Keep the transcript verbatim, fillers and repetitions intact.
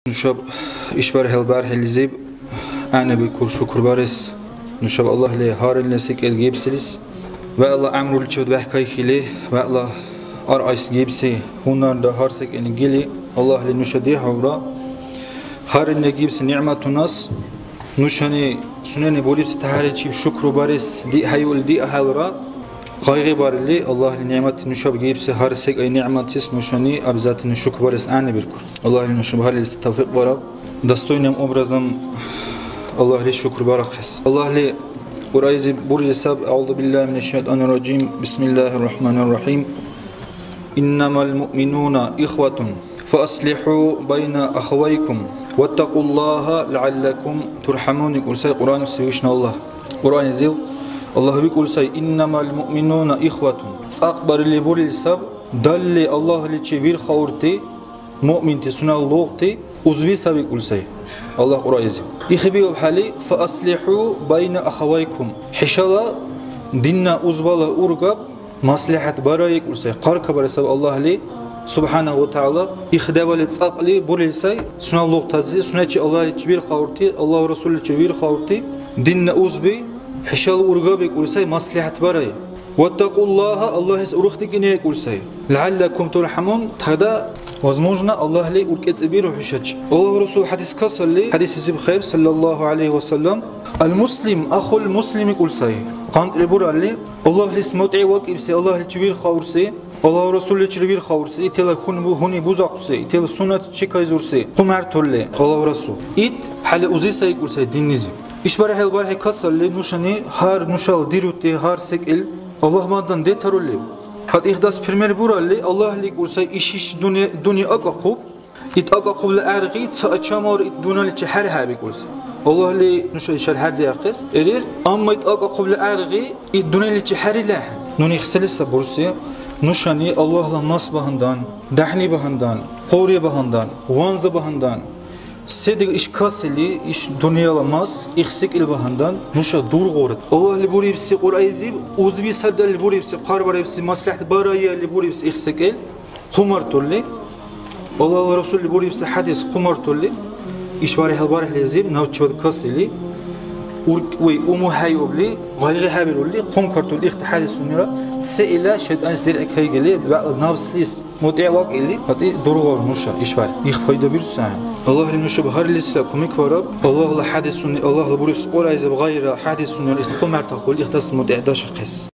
Нушаб ишбархӀил бархӀилизиб гӀягӀнибиркур шукрбарес нушаб Аллагьли гьарилла секӀал гибсилис. ВегӀла гӀямруличибад бехӀкайхьили, вегӀла аргӀайс гибси гьунарра гьар секӀал гили, Аллагьли нуша дихӀулра. Гьарилла гибси нигӀматунас нушани сунени бурибси тяхӀяричиб шукрубарес диъ хӀейули диахӀелра, къайгъибарили, Аллагьли нигӀматти нушаб гибси гьар секӀай нигӀматлис нушани обязательно шукрбарес гӀягӀнибиркур. Аллагьли нушаб гьариллис тавфикь бараб, достойным образом Аллагьли шукрбарахъес. Аллагьли Кьуръайзиб бурили саб: أعوذ بالله من الشيطان الرجيم. بسم الله الرحمن الرحيم. إنما المؤمنون إخوة فأصلحوا بين أخويكم واتقوا الله لعلكم ترحمون. ИкӀули сай Кьуръан Всевышний Аллагь. Кьуръанизив Аллагь викӀули сай: إنما المؤمنون إخوة. ЦӀакьбарили бурили саб, далли Аллагьличи вирхаурти муъминти, сунела лугъти узби саби викӀули сай Аллагь Кьуръайзив. ИхбиубхӀели, فأصلحوا بين أخويكم. ХӀишала динна узбала ургаб маслигӀят барай икӀули сай. Хъаркабарес саб Аллагьли, субхӀянагьу ва тагӀяла, их дявали цӀакьли бурили сай, сунела лугътази, сунечи Аллагьличи вирхаурти, Аллагь Расулличи вирхаурти, динна узби, хӀишала ургаб икӀули сай, маслигӀят барай. واتقوا الله, Аллагьис урухдикӀине икӀули сай. لعلكم ترحمون, тогда, возможно, Аллагьли уркӀецӀибиру хӀушачи. Аллагь Расул хӀядис касалли, хӀядисизиб хъиб, саллаллаху гӀалайхи ва саллям, المسلم أخو المسلم икӀули сай. КъантӀли буралли, Аллагьлис мутӀигӀвакӀибси, Аллагьличи вирхаурси, Аллагь Расулличир вирхаурси, итила хьуни бу-, гьуни бузахъуси, итила суннатчи кайзурси, хъумартурли, Аллагь Расул. Ит хӀела узи сай икӀули сай диннизи. ИшбархӀил бархӀи касалли, нушани гьар нушала дирути гьар секӀил Аллагьмадан детарулив? ГьатӀи, ихдас пример буралли, Аллагьли икӀули сай, иш-иш дуни, дуни акӀахъуб, ит акӀахъубла гӀергъи ца ачамалра ит дунъяличи хӀерхӀе бикӀули сай. Аллагьли нуша ишар хӀердиахъес ирир, амма ит акӀахъубла гӀергъи ит дунъяличи хӀерилехӀе. Нуни ихсели сабурси, нушани Аллагьла мас багьандан, дяхӀни багьандан, хъури багьандан, ванза багьандан, се-дигара иш касили, иш дунъяла мас, их секӀил багьандан нуша дургъур. Аллагьли бурибси Кьуръайзиб, узби сабдалли бурибси, хъарбарибси, маслигӀят барая или бурибси их секӀил хъумартурли, Аллагьла Расулли бурибси хӀядис хъумартурли, ишбархӀил бархӀилизиб набчибад касили, уркӀ-, ой, умухӀейубли, гъайгъи хӀебирули, хъумкартурли ихти хӀядисунира, се ила шайтӀанис диргӀи кайгили, вегӀла нафслис. МутӀигӀвакӀили, гьатӀи дургъар нуша ишбархӀи. Их пайдабирцахӀен. Аллагьли нушаб гьариллисра кумекбараб. Аллагьла хӀядисуни, Аллагьла бурес Кьуръайзиб гъайра хӀядисунира ихтилат мяртахъули, ихтас мутӀигӀдашахъес.